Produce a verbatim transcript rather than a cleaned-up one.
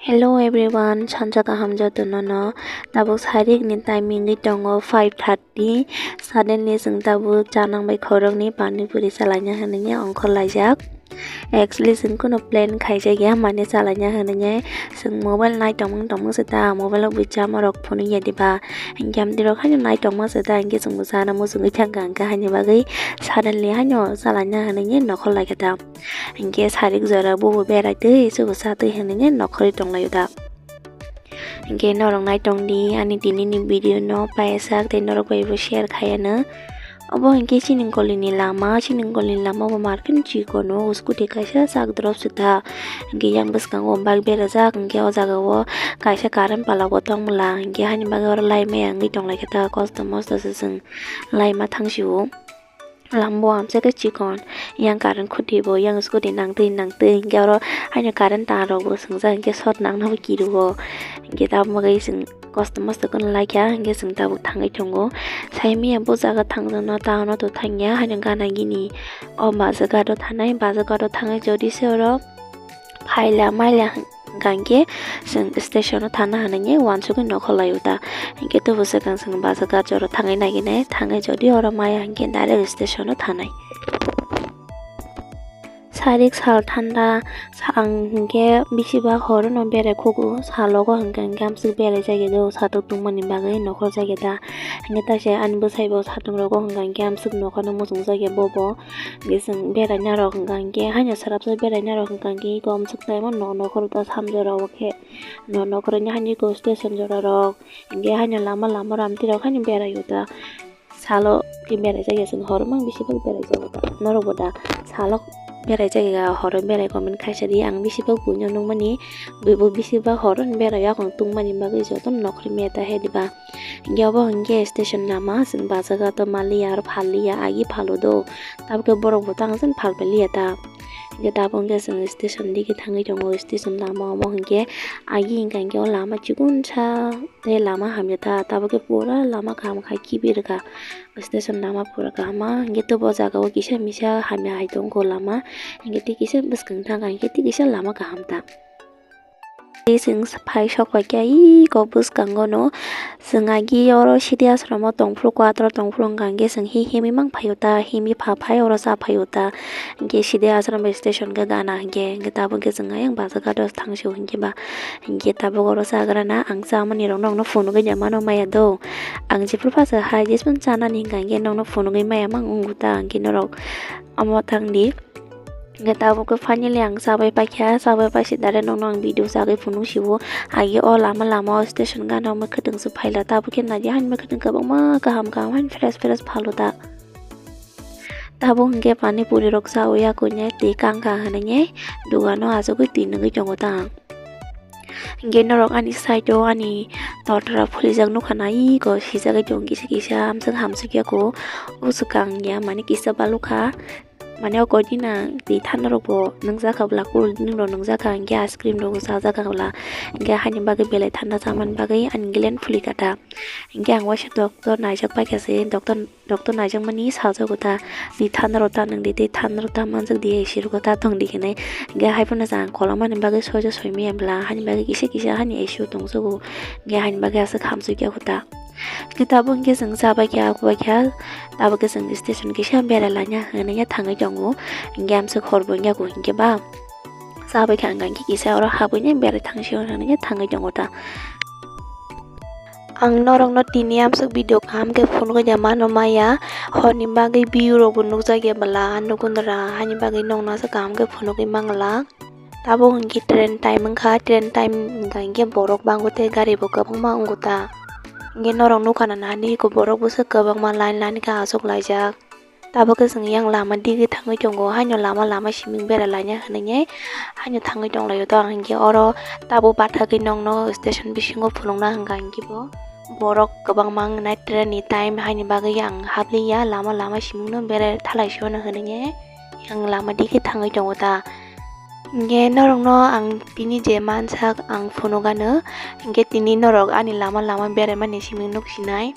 Hello everyone, sansa kaham jotono no. Tabuk sarik ni timing wi tongo five thirty. Suddenly chwng tabuk chanang bai khoroknwi pani puri chalaina hinwi ongkhor laijak. Actually chwng kuno plan khaijak ya mane chalaina hinwi. Chwng mobile nai tongmung tongmung se ta, mobile o bui chama rok phunuk ya diba. Hinkhe amtwi rok haino nai tongma se ta, hinkhe chwngbo chana muchungwi thangkha, hinkhe haini bagwi suddenly haino chalaina hinwi nokhor laikha ta. Hinkhe sarik jora bobo berai twi, chubo cha twi hinwi nokhorwi tonglaio da. Hinkhe norok naitongdi ani tinini video no paiyasak tei norok baibo share khaiano. Obo hinkhe chini golini lama, chini golini lama bo market chikon o, scooty kaisa chak drop sita. Hinkhe yang bwskango bike berajak, hinkhe o jaga o kaisa current pala bo tongmwla, hinkhe haini bagwi oro lai maya wngwi tonglaikha ta, kosto mosto se chwng lai ma thangsio. Lambo amsa khe chikon, yang current khuti bo, yang scooty nangtwi nangtwi, hinkhe oro haino current tar rok bo swngjak, hinkhe short nangna bo kirugo, hinkhe tabuk bagwi chwng kosto mosto kheno laikha, hinkhe chwng tabuk thangwi tongo. Sai manya bo jaga thangjakno, ta hwnwi to thangya, haino gana gini o baja gado thanai, baja gado thangwi jodi se oro phaila maila hwnkha hinkhe chwng station o thana hinwi uansugwi nokhor laio ta. Hinkhe tobo swkang chwng baja gajoro thangwi naiginai, thangwi jodi oro maya hinkhe direct station o thanai. Sarik sal thanda, ang hinkhe bisi bak horono berai khugo, salogo hwnkha hinkhe amswk berai jagwi do, satok tungmani bagwi nokhor jagwi da. Hinkhe taisa ani bwsaibo satung rogo hwnkha hinkhe amswk nokhorno muchungjagwi bobo. Hinkhe chwng beraina rok hwnkha hinkhe haino swrapsa beraina rok hwnkha hinkhe eko amswk taimo no nokhor ta samjora o khe no nokhorni haino eko station jora rok hinkhe haino lama lama ramtwi rok haino beraio ta salo khe beraijak ya chwng horo mang bisi bak beraijak ta norok bo da salo beraijak ya horo berai comment khaisa di ang bisi bak buino nukmani buibo bisi bak horo beraio akon tungmani bagwi jotono nokhorwi meta he diba. Hinkhe obo hinkhe station lama, chwng bajaga to maliya aro phalliya, agi phalo do. Tabukhe borok bo tang chwng phalpiliya ta. Hinkhe tabuk hinkhe chwng station digi thangwi tongo, station lama omo hinkhe agi hinkha hinkhe o lama chikonsa tei lama hamya ta. Tabukhe pura lama kaham khai kibir kha, station lama pura kaham ma. Hinkhe tobo jaga o kisa misa hamya hai tongkho lama, hinkhe tei kisa bwskang thangkha hinkhe tei kisa lama kaham ta. Tei chwng phai sok pai khe iko bwskango no chwng agi oro sidi ashram o tongphuru quater o tongphuru wngkha hinkhe chwng hi himwi mang phaio ta himwi pha phai oro cha phaio ta hinkhe sidi ashram bai station khe gana hinkhe hinkhe tabuk khe chwng ayang bajaga dos thangsio hinkhe ba hinkhe tabuk oro chagrana ang chamani rok nokno phunugwi ya mano maya do ang jephuru phasa hai jesphano chanani hinkha hinkhe nokno phunugwi maya mang wngkha ta hinkhe norok omo thangdi. Hinkhe tabuk khe finally ang chabai paikha, chabai paisi direct nokno ang video chagwi phunuk sio. Agi o lama lama o station gana o mwkhwtwng se phaila, tabuk khe naidi haino mwkhwtwng kwbangma kaham kaham haino fresh fresh phalo ta. Tabuk hinkhe pani puri rok chaui ya kuinai twi kangkha hinwi dugano achugwi twi nugwi tongo ta ang. Hinkhe norok ani side o ani tortora phulijak nukha na iko sijagwi tongo kisa kisa amswk hamswk ya kho. O swkang ya mani kisa balukha. Mane o koi dina twi thanda rok bo nwngjak kha bwla, cold drink rok nwngjak kha, hinkhe ice cream rok bo chajak kha bwla, hinkhe haini bagwi belai thanda chamani bagwi ani gland phuli kha ta. Hinkhe ang waisa doctor naijak paikha se, doctor, doctor naijakmani sajago ta, twi thanda rok ta nwng di, tei thanda rok ta manjak di, A C rogo ta tong di hinwi. Hinkhe hai phano chwng ang kolomani bagwi soijo soi maya bwla, haini bagwi kisa kisa hani A C o tongjago, hinkhe haini bagwi aswk hamswk ya kho ta. Khe tabuk hinkhe chwng cha bai kha, aku bai kha, tabuk khe chwng station kisa berai laina hinwi thangwi tongo. Hinkhe amswk hor bo wngya kho hinkhe ba cha bai kha, hinkhe kisa oro habwi nai berai thang sio hinwi thangwi tongo ta. Ang norokno tini amswk video kaham khe phunukya mano maya, horni bagwi view rok bo nukjakya bwla, nukundra hani bagwi nokno aswk kaham khe phunugwi mangla. Tabuk hinkhe train time wngkha, train time wngkha hinkhe borok bango tei gari bo kwbangma wngo ta. Hinkhe norok nukha na nahani eko borok bwswk kwbangma line line khe achuk laijak. Tabuk khe chwng yang lama digi thangwi tongo, haino lama lama simi berai laina hinwi haino thangwi tong laio ta. Hinkhe oro tabuk bathagwi nokno station bisingo phunukna hinkha hinkhe bo borok kwbangma wngnai train ni time haini bagwi ang habliya lama lama simingno berai thalai sio hinwi yang lama digi thangwi tongo ta. Hinkhe norokno ang tini je mansak ang phunukgano, hinkhe tini norok ani lama lama beraimani simi nuksinai.